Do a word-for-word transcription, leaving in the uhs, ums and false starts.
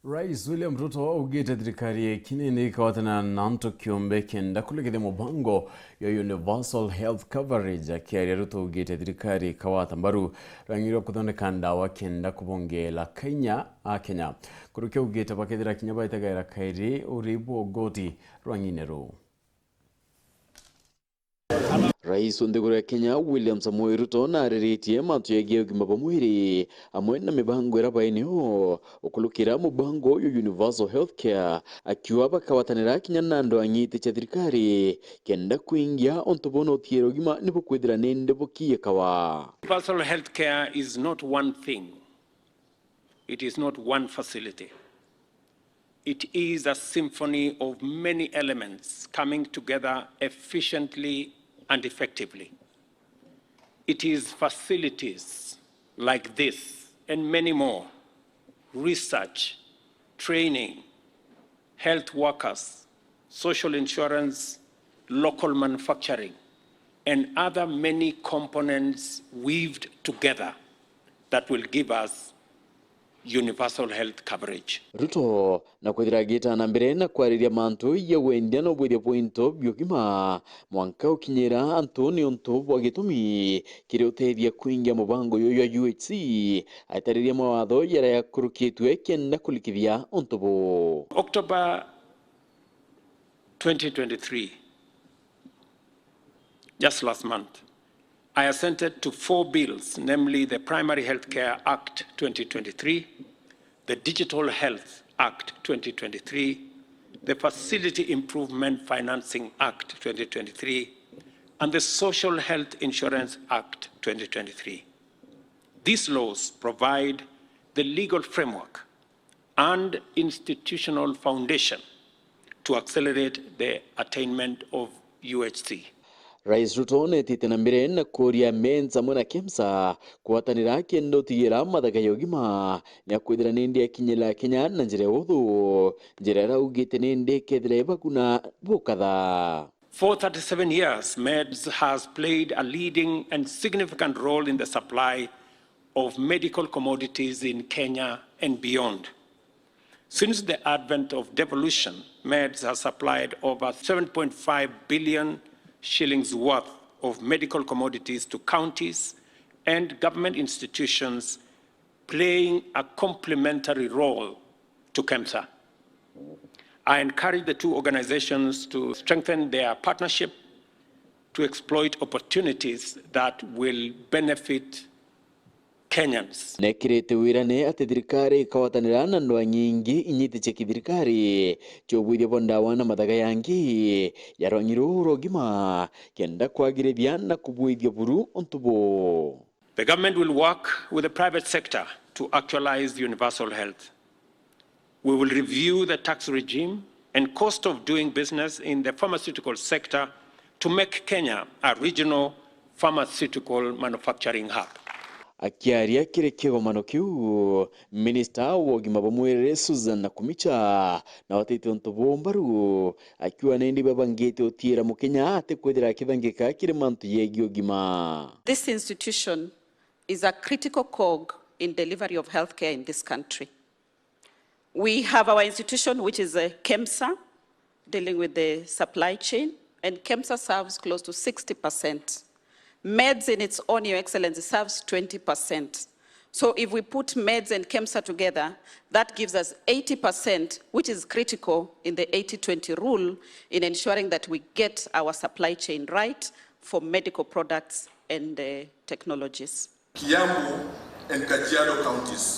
Rais William Ruto augite thirikari kinini ikawatana na antu kiumbe kenda kulikithia mubango ya universal health coverage. Akiaria, Ruto augite thirikari ikawata mbaru rwang'i rwa kuthondeka ndawa kenda kubongeela kainya a Kenya. Kuruki augite bakethira kinya baitegaira kairi uri bwa ugoti rwang'ine ruu. Rais wa nthiguru ya Kenya, William Samoei Ruto, naariritie mantu jegie ugima bwa mwiri amwe na mibango iria bainio ukurukira mubango uyu universal healthcare, akiuga bakawatanira kinya na andu a ng'iti cia thirikari kenda kwingia untu buu na utiira ugima nibukwithira nindi bukiikawa. Universal healthcare is not one thing. It is not one facility. It is a symphony of many elements coming together efficiently and effectively. It is facilities like this and many more, research, training, health workers, social insurance, local manufacturing, and other many components weaved together that will give us universal health coverage. Ruto na kwithira agita na mbere na kwariria mantu ya wendia na ubwithia bwa into bia ugima mwanka ukinyira antu niuntu bwa gitumi kiri utethia kwingia mubango uyu jwa U H C, aitariria mawatho jaria jakurukitue kenda kulikithia untu buu. October twenty twenty-three, just last month, I assented to four bills, namely the Primary Healthcare Act twenty twenty-three, the Digital Health Act twenty twenty-three, the Facility Improvement Financing Act twenty twenty-three, and the Social Health Insurance Act twenty twenty-three. These laws provide the legal framework and institutional foundation to accelerate the attainment of U H C. Rais Ruto neetite na mbere na kuuria meds amwe na KEMSA kwatanira kenda utigira mathaga ya ugima ya kwithira nindi yakinyira Kenya na njira ya uthu, njira iria augite nindi ikethira ibaguna bukatha. For thirty-seven years, meds has played a leading and significant role in the supply of medical commodities in Kenya and beyond. Since the advent of devolution, meds has supplied over seven point five billion shillings worth of medical commodities to counties and government institutions, playing a complementary role to KEMSA. I encourage the two organizations to strengthen their partnership to exploit opportunities that will benefit Kenyans. Nekirite wirane ati thirikari ikawatanira na ndwaa nyingi inyiti cia kithirikari cia ubwithia bwa ndawa na mathaga yangi ya rwang'i ruu rwa ugima kenda kwagirithia na kubwithia buru untu buu. The government will work with the private sector to actualize universal health. We will review the tax regime and cost of doing business in the pharmaceutical sector to make Kenya a regional pharmaceutical manufacturing hub. Akiaria kiri kigomano kiu, minista wa ugima bwa mwiri Susan Nakhumicha na watite untu buu mbaru, akiuga nindi babangite utiira Mukenya atikwithira akithangika kiri mantu yegii ugima. This institution is a critical cog in delivery of healthcare in this country. We have our institution, which is a KEMSA, dealing with the supply chain, and KEMSA serves close to sixty percent. Meds in its own, Your Excellency, serves twenty percent. So if we put meds and KEMSA together, that gives us eighty percent, which is critical in the eighty twenty rule in ensuring that we get our supply chain right for medical products and, uh, technologies. Kiambu and Kajiado counties.